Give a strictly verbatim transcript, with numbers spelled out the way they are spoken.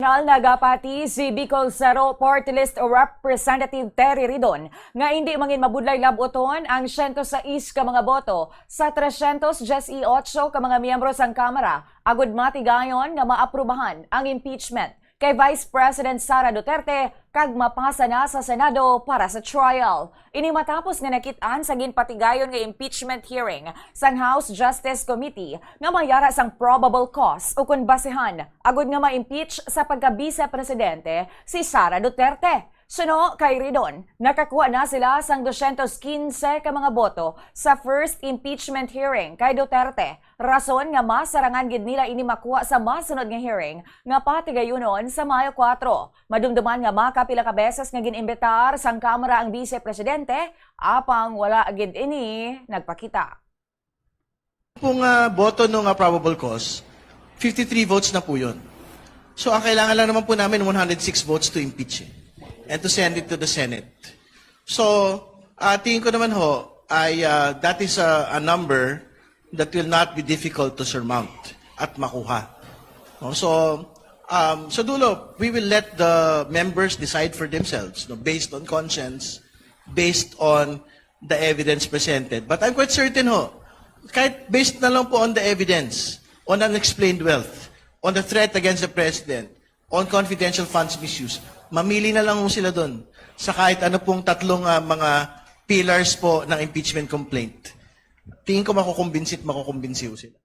Nagapati si Bicol Zero Party List Representative Terry Ridon nga indi mangin mabudlay lab-uton ang siyento sais ka mga boto sa tresyentos diyes y otso ka mga miyembro sang Kamara agud matigayon nga maaprubahan ang impeachment kay Vice President Sara Duterte kag mapasa na sa Senado para sa trial. Ini matapos nga nakit-an sa ginpatigayon nga impeachment hearing sang House Justice Committee nga may ara sang probable cause ukon basehan agud nga ma-impeach sa pagka-Vice Presidente si Sara Duterte. Suno kay Ridon, nakakuha na sila sang dosyentos kinse ka mga boto sa first impeachment hearing kay Duterte, rason nga mas sarangan gid nila ini makuha sa masunod nga hearing nga patigayunon sa Mayo kuwatro. Madumduman nga makapila ka beses nga gin-imbitar sang Kamara ang Vice Presidente, apang wala gid ini nagpakita. Kung ah, boto no nga probable cause, fifty-three votes na po yun. So ang kailangan lang naman po namin one hundred six votes to impeach eh, and to send it to the Senate. So uh, tingin ko naman ho, ay uh, that is a, a number that will not be difficult to surmount at makuha. No? So um, sa dulo, we will let the members decide for themselves no, based on conscience, based on the evidence presented. But I'm quite certain ho, kahit based na lang po on the evidence, on unexplained wealth, on the threat against the president, on confidential funds misuse, mamili na lang ho sila doon sa kahit ano pong tatlong ah, mga pillars po ng impeachment complaint. Tingin ko makukumbinsi at makukumbinsi ho sila.